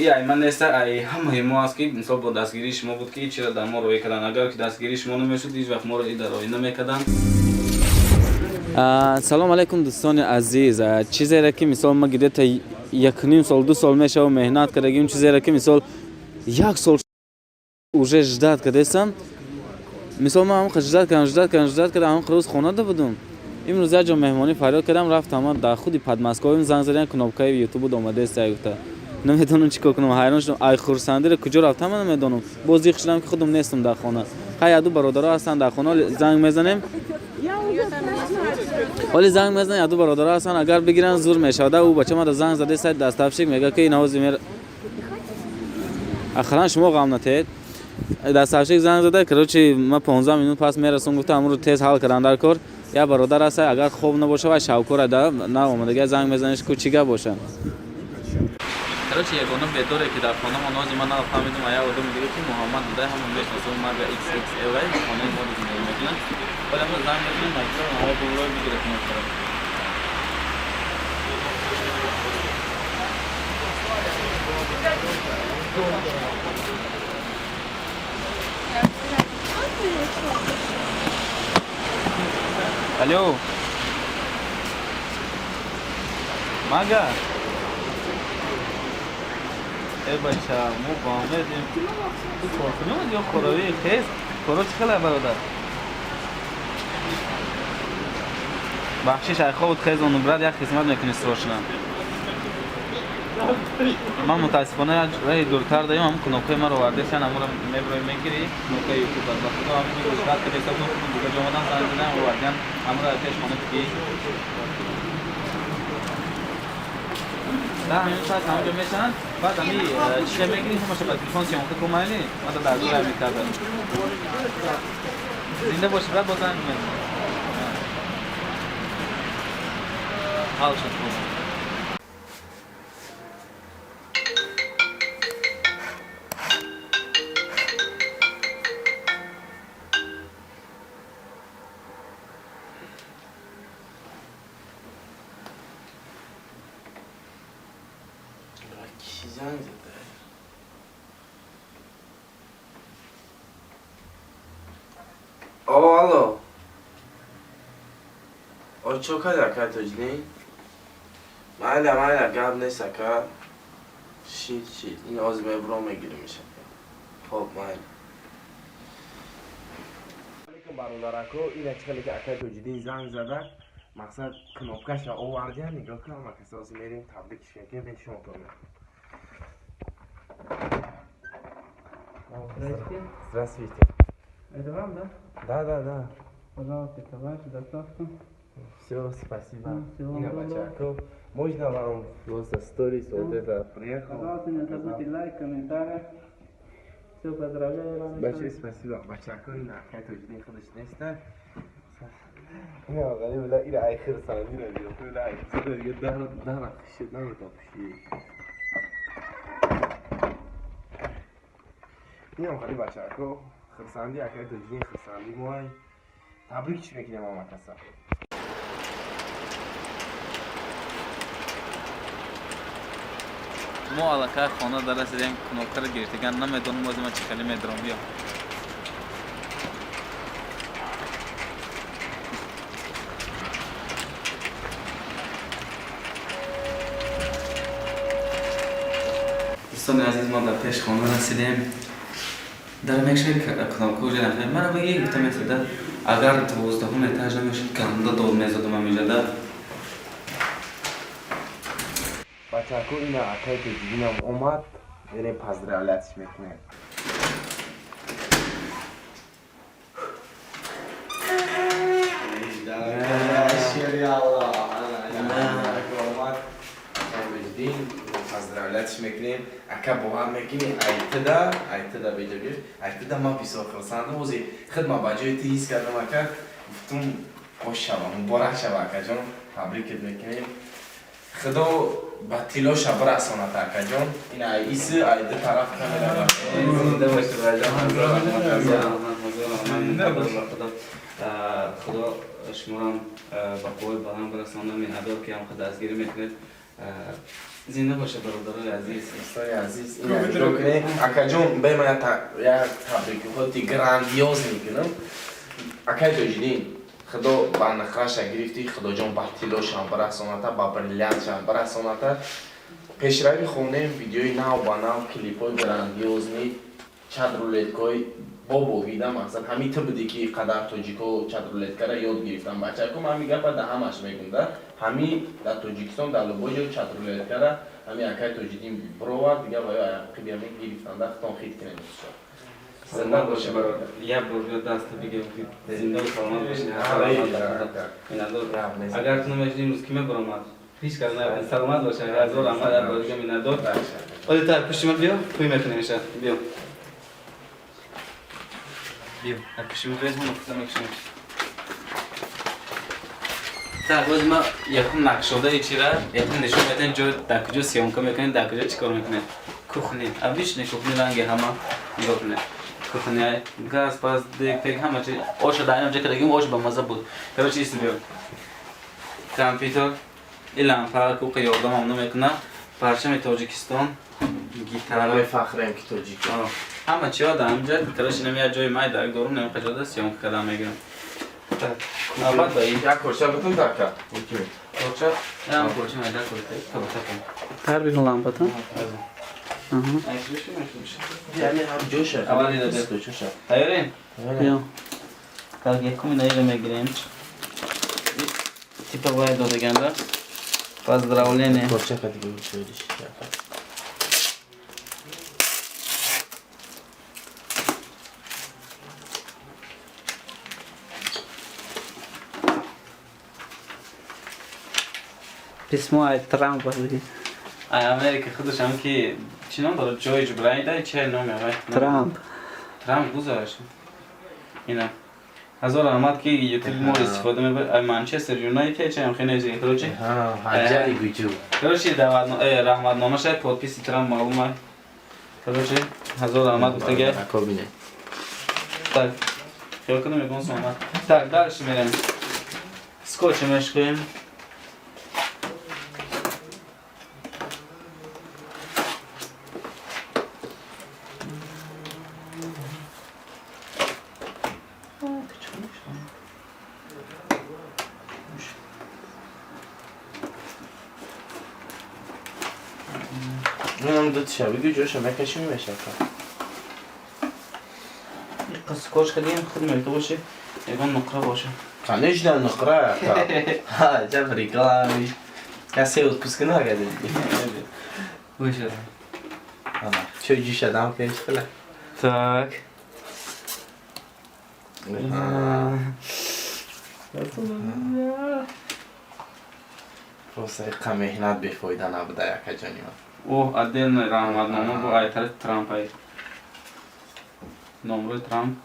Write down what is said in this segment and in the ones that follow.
И ай ман неста, ай ҳамаи мо аст, ки мисол бо дастгирии шумо буд, ки ин чиро дар мо роҳӣ карданд. Агар ки дастгирии шумо намешуд, ҳеҷ вақт моро и дар роҳӣ намекарданд. Салом алайкум, дӯстони азиз. Чизере ки мисол ма где-то 1,5 сол, 2 сол мешава меҳнат кардагим, чизере ки мисол як сол уже ждать кардесам, мисол ман ҳамқа ждать кардам, ждать кардам, ждать кардам, ҳамқа рӯз хонада будум. Имрӯз як ҷо меҳмонӣ фарёд кардам, рафтам, ма дар худи Подмосковье занг задам, кнопкаи ютуб буд, омадеста гуфта. Намедонам чӣ кор кунам, ҳайрон шудам, ай хурсандиро куҷо рафтам, ман намедонам. Боз зиқ шудам, ки худам нестам дар хона. Хай, яду бародаро ҳастанд дар хона, занг мезанем. Ҳоли занг мезанем, яду бародаро ҳастанд, агар бигиранд, зур мешавад. Ӯ бача мада занг заде, сайт доставщик мега, ки ин мер ахран шумо ғам натед. Доставщик занг зада, короче, ма 15 минут пас мерасом гуфта, амро тез ҳал кардан дар кор. Як бародар аст, агар хоб набоша ва шавкора да на омадага, занг мезанеш, ку чӣ гап боша. Короче, ягона бедоре, ки дар хона мо нози ман нафаҳмидум, а як одами дига, ки Муҳаммад буда, ҳамон мешиносам, марга XXL хонаи мо зиндагӣ мекунад. Вале мо занг мезанем, маҷбур ҳаво бумрои бигирад кнопкаро. Алло. Мага. Э бача, мо ба омедем. Ту корхона омадӣ ё хоравӣ? Хез? Коро чӣ хела, бародар? Бахшиш, ай хобут хезону, брат, як хизмат мекунӣ срочно. Ман мутаассифона як раҳи дуртар даём, ҳам кнопкаи маро овардесан, ҳамонро меброи мегирӣ, кнопкаи ютуб. Ба худо, ҳамин рад карда ҳисоб кун, дига ҷо омадан, занг задан, овардиан, ҳамонро пеш хона бигӣ. 10 минут пас ҳамонҷо мешаванд, баъд ҳами чизе мегирӣ, ҳамаша ба телефон съёмка кун, майли, мада дар зур мекарда. Зинда бошӣ, брат, боз занг мезанам. Ҳал шуд, хуб. Кӣ занг зада? О, алло. О, чо карди, акай Тоҷиддин? Майла, майла, гап нест, ака. Шид, шид. Ин ҳозир мебуром, мегиримиш, ака. Хоб, майла. Алейкум, бародарако, ина чӣ хеле ки акай Тоҷиддин занг зада, мақсад кнопкаша овардия, нигоҳ кун, ҳама каса ҳозир мерем, табликш мекунем, нишонтон медиҳем. Здрасте. Здравствуйте. Это вам, да? Да. Пожалуйста, это ваша доставка. Все, спасибо. Ну, всего Ина, доброго. бачако, можно вам просто сторис вот это приехал? Пожалуйста, не забудьте лайк, комментарий. Все, поздравляю вас. Большое спасибо. Бачако, ина акай Тоҷиддин худаш неста. Ина ғариб ла ила ай хирсанди ра диё. Ла ай хирсанди дига дар дар шид намета пуши. Ина ғариб бачако, хирсанди акай Тоҷиддин хирсанди моай. Табрикш мекунем ҳама каса. Мо аллакай хона дар расидем, кнопкаро гирифтаган, намедонам бози ман чӣ хеле медорам, биё. Дӯстони азиз, мо дар пеш хона расидем. Дар мешавӣ кнопка уже нафар мара бигӣ гуфта месада, агар 12-ум этаж намешуд, ганда дод мезадам ҳамиҷада. Бачако, ина акай Тоҷиддинам омад, мерем поздравлять ш мекунем. Омад акай Тоҷиддин, поздравлять ш мекунем. Ака, бовар мекунӣ, айтида, айтида беҷогир, айтида ман бисёр хурсандам. Ози худ ман ба ҷои ту ҳис кардам, ака, гуфтум хош шава, муборак шава, акаҷон, табрикет мекунем. Худо ба тиллоша бирасонад, акаҷон. Ин ай иси ай ду тараф камера. Зинда бошӣ, браҷон. Худо шуморам ба қувваи баланд бирасонад. Миннатдор, ки ҳамқа дастгирӣ мекунед. Зинда боша, бародарои азиз. Дӯстони азиз, ина нигоҳ кунед. Акаҷон, бе ман як табрикоти грандиозный кунам. Акай Тоҷиддин, Худо ба нақраша гирифтӣ, Худоҷон ба тиллошам бирасоната, ба бриллиантшам бирасоната. Пешрави хонем, видеои нав ба нав, клипҳои грандиозный, чатрулеткаҳои бобо гида. Мақсад, ҳамин ту будӣ, ки қадар тоҷико чатрулеткара ёд гирифтам. Бачако, ман ҳамин гапа да ҳамаш мегум, да ҳамин дар Тоҷикистон, дар любой ҷой чатрулеткара ҳамин акай Тоҷиддин бировард. Дига ва ё қиби ҳамин гирифтанда хитон хит кунем. Зинда боша, бародар. Як бор биё, даста бигем, ки зинда ва саломат бошӣ. Миннатдор. Агар ту намешудӣ, имрӯз ки мебаромад? Ҳеҷ кас нарафт. Саломат боша, ҳазор раҳмат, як бор дига миннатдор. Оли, та пушти ман биё, пӯй мекунем иша. Биё. Биё, ак пушти ман биё, мо нуқта мекушем. Так, боз ма якум нақшодаи чира, якум нишон медиҳем ҷой, дар куҷо съёмка мекунем, дар куҷо чӣ кор мекунем. Кухня, обычный кухня, ранги ҳама нигоҳ кунед. Кухня, газ, паз, дек, пек, ҳама чи. Оша дар инҷа кардагим, ош ба маза буд. Короче, ист биё. Компютер, ин лампа куқа ёрдамам намекунад. Парчами Тоҷикистон, гитара. Фахрем, ки тоҷик. Ҳама чиҳо дар ҳамҷа. Короче, нами як ҷои май дар дорум, нами қаҷода съёмка кардан мегирам. Так, навбат ба ин. Як корча бутун така. Корча, ям корча майда корча, кабатакам. Тар бин лампата. Яъне ҳам ҷоша. Аввал ида бе. Тайёрем? Биё. Так, якум инаиро мегирем. Типа вай додаганда. Поздравление. Корча кадиги чӯдиш. Письмо ай Трамп буди. Ай Америка худаш ҳам ки чӣ ном дорад? Ҷойҷ Брайда, че номе вай? Трамп. Трамп гузашт. Ина. Ҳазор раҳмат, ки YouTube мо истифода мебаред. Ай Манчестер Юнайтед че ҳам хеле зиёд. Короче, Ҳаҷари гуҷу. Короче, раҳматнома шояд подписи Трамп маълум ай. Короче, ҳазор раҳмат гуфтага. Ако бине. Так. Хел кунам, ягон сомат. Так, дальше мерем. Скотч мешкоем. Инам ду тиша бигӯ, ҷоша мекашим, мешака. Скотч кардем, худ мекта боше, ягон нуқра боше. Конечно, нуқра. Ха, ҷа реклами. Касе отпуск накарди. Боше. Ана, чо ҷиша дам куниш хела. Так. Просто иқа меҳнат бефоида набуда, якаҷони ман. О, отдельно раҳматнома бо ай тарафи Трамп ай. Номрои Трамп.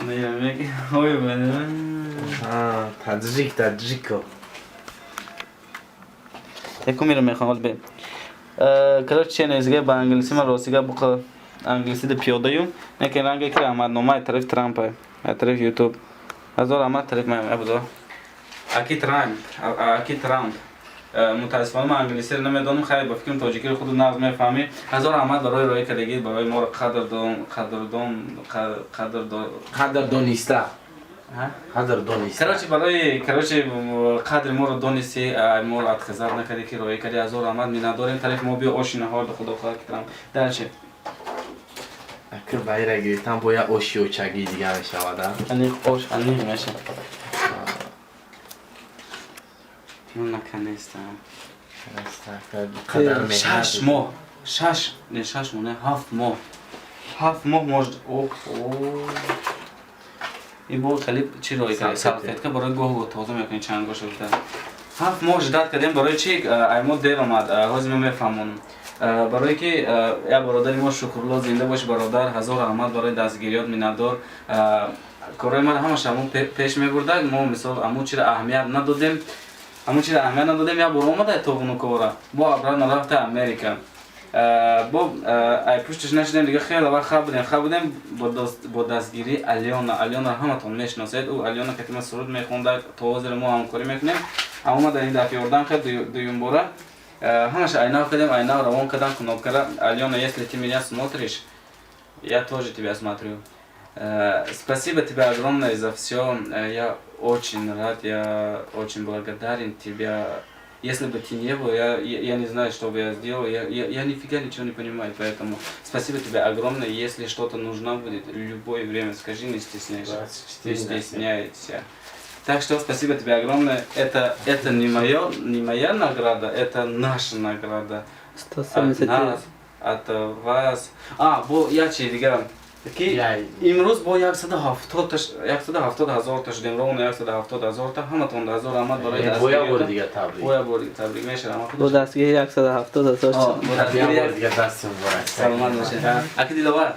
Не, меги, ой, мен. Таджик, таджико. Якум мира мехоҳам ҳоз бе. Короче, че незига ба англиси, ман ростига буқа англиси да пиёдаю. Неки ранге ки раҳматнома ай тарафи Трамп ай. Ай тарафи YouTube. Ҳазор раҳмат тарафи ман абудо. Аки Трамп, аки Трамп. Мутаассифона ман англисиро намедонам, хайр, ба фикрам тоҷикиро худу нағз мефаҳмӣ. Ҳазор раҳмат барои роя кардагӣ, барои моро қадрдон, қадрдон, қадрдон. Қадр дониста. Қадр дониста. Короче, барои, короче, қадри моро донисти, моро отказать накардӣ, ки роя кардӣ. Ҳазор раҳмат, миннатдорем. Тарафи мо биё, ошинаҳо, ба худо хоҳад ки Трамп. Дальше. Акр байра гирифтан бо як оши очагии дига мешавад, а? Аниқ ош, аниқ мешавад. Ну, наконец-то. Қадар меҳнат. 6 моҳ, шаш, не 6 моҳ, не, 7 моҳ, 7 моҳ может. Ох, ин бо хеле чӣ рои кард? Салфетка барои гоҳ тоза мекунӣ чангоша гуфта. 7 моҳ ждать кардем. Барои чи ай мо дер омад? Ҳозир мо мефаҳмонам. Барое ки як бародари мо Шукрулло, зинда боши, бародар, ҳазор раҳмат барои дастгириёт, миннатдор. Корҳои ман ҳамаш ҳамон пеш мебурдак. Мо мисол ҳамон чиро аҳамият надодем, ҳамон чиро аҳамият надодем. Як бор омада то Внуковора, бо обратно рафта Америка. Бо ай пушташ нашидем, дига хеле вақт хаб будем, хаб будем бо дастгирии Алёна. Алёна ҳаматон мешиносед. Ӯ Алёна кати ма суруд мехонда, то ҳозир мо ҳамкорӣ мекунем. Аммо ма дар ин дафъа ёрдам кард дуюмбора. Ҳамаша айнав кардем, айнав равон кардам кнопкара. Алёна, если ты меня смотришь, я тоже тебя смотрю. Спасибо тебе огромное за все. Я очень рад, я очень благодарен тебе. Если бы ты не был, я не знаю, что бы я сделал. Я нифига ничего не понимаю, поэтому спасибо тебе огромное. Если что-то нужно будет, любое время скажи, не стесняйся. Не стесняйся. Так что спасибо тебе огромное. Это не, моё, не моя награда, это наша награда. 179. От нас, от вас. А, бо я чи дига. Ки имрӯз бо 170 170 ҳазорта шудем, ровно 170 ҳазорта. Ҳаматон ҳазор раҳмат барои Бо як бори дига табрик. Бо як бори табрик мешавам. Бо дастгирии 170 ҳазор. Бо дастгирии. Дига дасти муборак. Саломат бошед, аки Диловар.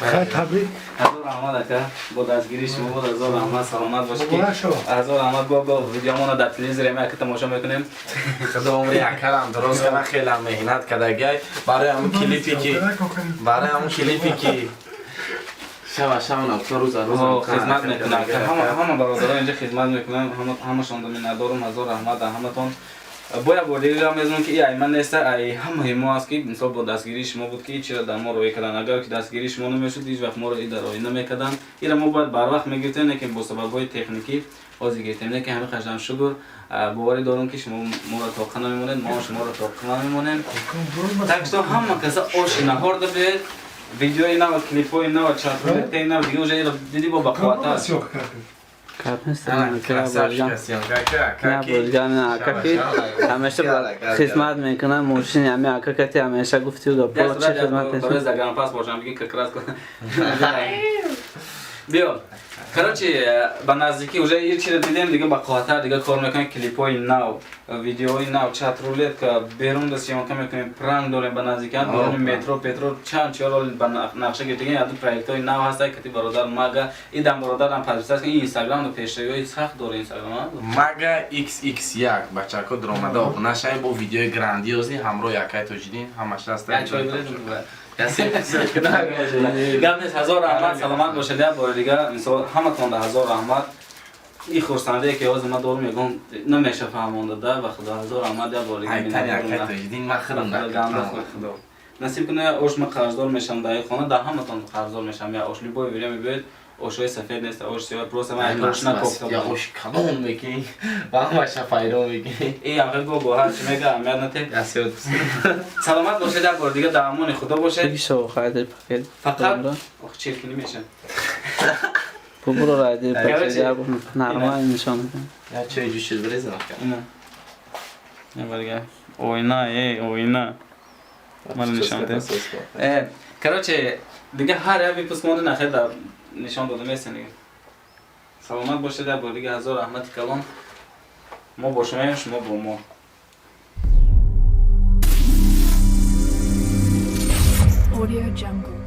Хай, табрик. Ҳазор раҳмат, ака, бо дастгирии шумо буд. Ҳазор раҳмат, саломат бошед. Ҳазор раҳмат. Бо видеомона дар телевизор ема ака тамошо мекунем. Худо умри акарам дуруст кана, хеле меҳнат кардагай барои ҳамун клипе ки шава шава нафта, рӯза рӯза хизмат мекунам. Ҳама бародарон инҷа хизмат мекунам, ҳамашонро миннатдорум. Ҳазор раҳмат ҳаматон. Бо як бор дига мезонам, ки ай ман неста, ай ҳамаи мо аст, ки мисол бо дастгирии шумо буд, ки чиро дар мо роҳӣ кардан. Агар ки дастгирии шумо намешуд, ҳеҷ вақт моро и дар роҳӣ намекарданд. Ира мо бояд барвақт мегирифтем, лекин бо сабабҳои техникӣ ҳозир гирифтем. Лекин ҳамин қашдам шукр, боварӣ дорам, ки шумо моро тоқа намемонед, мо шуморо тоқа намемонем. Так что ҳама каса оши наҳор дабед, видеои нава, клипҳои нава, чатрулетаи нав, дига уже диди бо бақуввата. Ака ки ҳамеша хизмат мекунам, мошини ҳами ака кати ҳамеша гуфти гапо чи хизмат. Барои загранпаспорт биги как раз биё. Короче, ба наздикӣ уже ир чиро дидем, дига ба қувваттар дига кор мекунем: клипҳои нав, видеоҳои нав, чатрулетка, берун да съёмка мекунем, пранк дорем ба наздикӣ, беруни метро петро чанд чиёро ба нақша гирифтагем. Яду проектҳои нав ҳаста кати бародар Мага. Идам бародарам подписать кун инстаграм, пешравиҳои сахт дора инстаграм. Мага xx1, бачако, дуромада обуна шавед, бо видеои грандиозный ҳамроҳи акай Тоҷиддин ҳамаш ҳаста. Гап нест, ҳазор раҳмат, саломат бошед. Як бори дига, мисол, ҳаматонда ҳазор раҳмат. И хурсандие ки ҳозир ман дорум, ягон намеша фаҳмонда да. Ба худо, ҳазор раҳмат як бори дига. Насиб куна, ош ма қарздор мешам дар хона, дар ҳаматон қарздор мешам. Я ош любое время биёед, ошои сафед нест, ош сиёҳ, просто ман ош накофта. Я ош калон мекунӣ ва ҳамаша пайдо мекунӣ. И ҳамхел го бо ҳар чи мега аҳамият нате. Саломат бошед, як бор дига дар амони худо бошед. Фақат ох, чиркинӣ меша. Бубуро райди пакет нормально нишон. Я чой ҷӯшид бирезам. Ина. Дига оина, эй, оина. Мана нишон де. Короче, дига ҳар як выпуск монда нахер дар нишон дода местен дига. Саломат бошед, як бор дига ҳазор раҳмати калон. Мо бо шумоем, шумо бо мо. Audio Jungle.